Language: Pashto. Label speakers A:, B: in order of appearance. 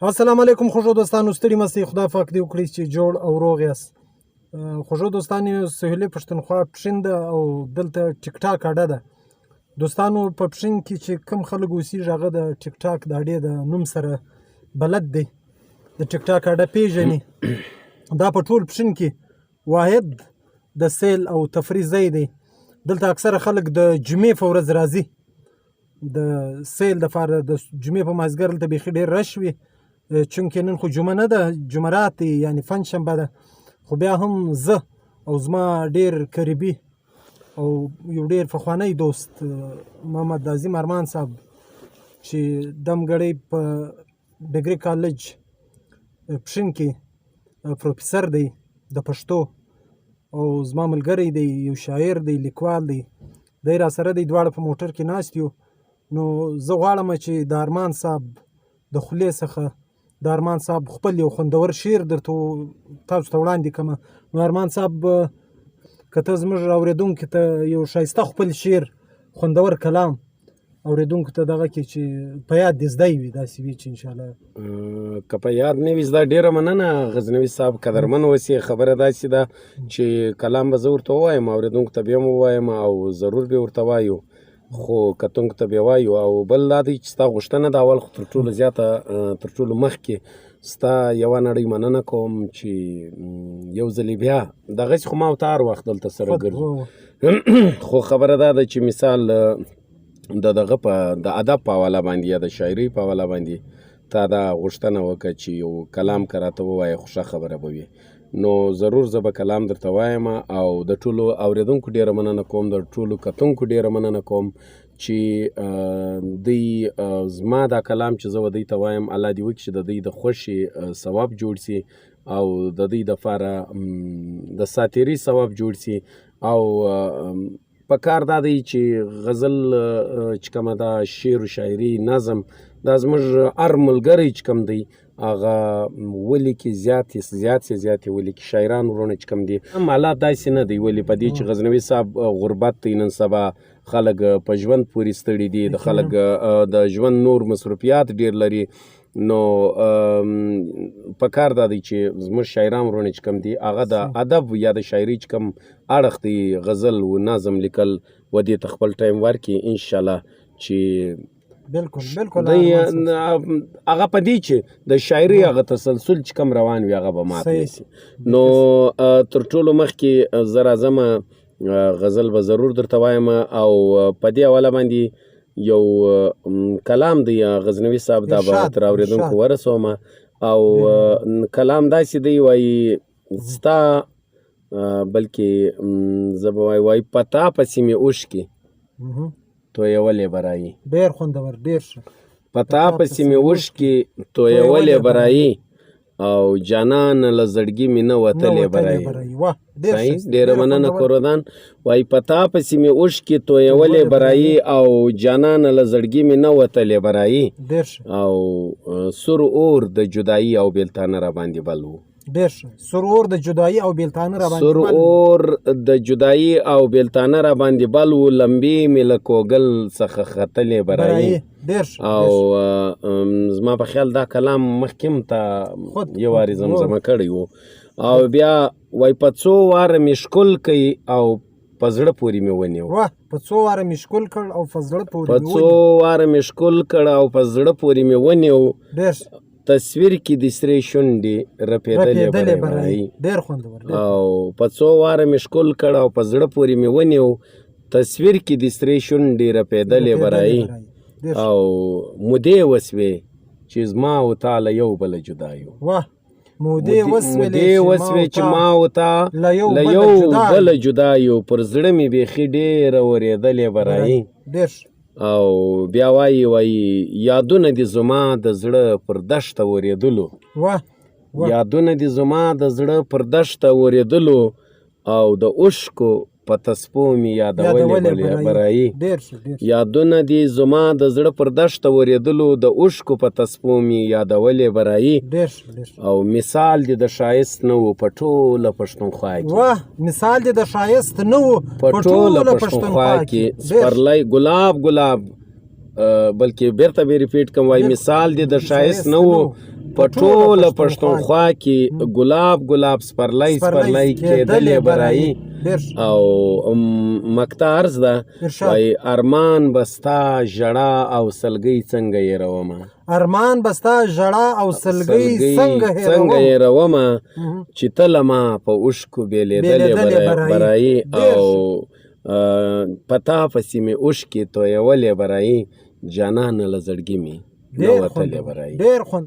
A: السلام علیکم خوږو دوستانو، ستړي مه سئ، خدای پاک دې وکړي چې جوړ او روغ یاست. خوږو دوستانو، سهیلي پښتونخوا پښین ده او دلته ټیک ټاک اډه ده. دوستانو، په پښین کې چې کم خلک اوسیږي هغه د ټیک ټاک د اډې د نوم سره بلد دی، د ټیک ټاک اډه پیژني. دا په ټول پښین کې واحد د سیل او تفریح ځای دی. دلته اکثره خلک د جمعې په ورځ راځي د سیل دپاره. د جمعې په مازدیګر دلته بیخي ډېر رش وي. چونکې نن خو جمعه نه ده، جمعرات دی، یعنې پنجشنبه ده، خو بیا هم زه او زما ډېر قریبي او یو ډېر پخوانی دوست محمد عظیم ارمان صاحب چې دمګړی په ډګري کالج پښین کې پروفیسر دی د پښتو او زما ملګری دی، یو شاعر دی، لیکوال دی، دی را سره دی، دواړه په موټر کې ناست یو. نو زه غواړم چې د ارمان صاحب د خولې څخه د ارمان صاحب خپل یو خوندور شعر درته تاسو ته وړاندې کړم. نو ارمان صاحب، که ته زموږ اورېدونکو ته یو ښایسته خپل شعر، خوندور کلام اورېدونکو ته دغه کې چې په یاد دې زده وي، داسې وي چې انشاءالله.
B: که په یاد نه وي زده، ډېره مننه غزنوي صاحب، قدرمن اوسې. خبره داسې ده چې کلام به زه ورته ووایم، اورېدونکو ته به هم ووایم او ضرور به ورته وایو، خو کتونکو ته به وایو. او بل دا دی چې ستا غوښتنه ده، اول خو تر ټولو زیاته تر ټولو مخکې ستا یوه نړۍ مننه کوم چې یو ځلې بیا دغسې، خو ما او ته هر وخت دلته سره ګرځو، خو خبره دا ده چې مثال د دغه په د ادب په حواله باندې یا د شاعرۍ په حواله باندې تا دا غوښتنه وکړه چې یو کلام که راته ووایې خو ښه خبره به وي. نو ضرور زه به کلام درته وایم او د ټولو اورېدونکو ډېره مننه کوم، د ټولو کتونکو ډېره مننه کوم چې دوی زما دا کلام چې زه و دوی ته وایم، الله دې وکړي چې د دوی د خوښې ثواب جوړ سي او د دوی دپاره د ساتیري ثواب جوړ سي. او په کار دا دی چې غزل چې کومه ده، شعر و شاعري، نظم، دا زموږ هر ملګری چې کوم دی هغه ولیکي، زیات زیات زیات یې ولیکي. شاعران وروڼه چې کوم دي، هم حالات داسې نه دی، ولې په دې چې غزنوي صاحب غربت دی، نن سبا خلک په ژوند پورې ستړي دي، د خلک د ژوند نور مصروفیات ډېر لري. نو په کار دا دی چې زموږ شاعران وروڼه چې کوم دي هغه د ادب یا د شاعري چې کوم اړخ دی، غزل و نظم لیکل و دې ته خپل ټایم ورکړي، انشاءالله چې
A: بالکل بالکل.
B: هغه په دې چې د شاعري هغه تسلسل چې کوم روان وي هغه به مات نه سي. نو تر ټولو مخکې زه راځم، غزل به ضرور درته وایم او په دې حواله باندې یو کلام دی غزنوي صاحب، دا به تر اورېدونکو ورسوم. او کلام داسې دی، وایي ستا بلکې زه به وایي، وایي په تا پسې مې اوښکې تویولې به رايي.
A: ډېر خوندور، ډېر ښه.
B: په تا پسې مې اوښکې تویولې به رايي او جانان له زړګي مې نه وتلې به رايي. ډېره مننه کوردان. وایي په تا پسې مې اوښکې تویولې به رايي او جانان له زړګي مې نه وتلې به رايي او سور اور د جدایي او بېلتانه را باندې بل و.
A: ډېر ښه. سور اور د جدایي او بېلتانه را باندې
B: سور اور د جدایي او بېلتانه را باندې بل و، لمبې مې له کوګل څخه ختلې به رايي.
A: ډېر ښه.
B: او زما په خیال دا کلام مخکې هم تا یو وارې زمزمه کړی و. او بیا وایي په څو واره مې ښکل کوي او په زړه پورې مې ونیو.
A: واه، په څو واره مې ښکل کړ او په زړه پورې
B: په څو واره مې ښکل کړ او په زړه پورې مې ونیو.
A: ډېر ښه.
B: تصویر کې د سرې شونډې رپېدلې به رايي.
A: ډېر خوندور.
B: او په څو واره مې ښکل کړ او په زړه پورې مې ونیو، تصویر کې د سرې شونډې رپېدلې به رايي. او مودې وسوې چې زما او تا له یو بله جدا یو.
A: واه، مودې وسوې
B: چې ما او تا له یو بله جدا یو، پر زړه مې بیخي ډېره اورېدلې به رايي.
A: ډېر.
B: او بیا وایي، وایي یادونه دې زما د زړه پر دښته اورېدلو.
A: واه،
B: یادونه دې زما د زړه پر دښته اورېدلو او د اوښکو په تسپو مې یادولې به رايي. یادونه دې زما د زړه پر دښته اورېدلو، د اوښکو په تسپو مې یادولې به رايي. او مثال دې د ښایست نه و په ټوله پښتونخوا کې.
A: واه، مثال دې د ښایست نه و
B: په ټوله پښتونخوا کې. سپرلی ګلاب ګلاب بلکې بیرته به ریپیټ کوم، وای مثال دې د ښایست نه وو په ټوله پښتونخوا کې، ګلاب ګلاب سپرلی سپرلی کېدلې برايي. او مقطع عرض ده، وای ارمان بستا ژړا او سلګۍ څنګه هېرومه،
A: ارمان بستا ژړا او سلګۍ څنګه
B: هېرومه، چې ته له ما په اوښکو بېلېدلې برايي، او پتا پسې مې اوښکې تویولې برايي، جانانه له زړګي مې نه وتلې برايي.
A: ډېر خوند.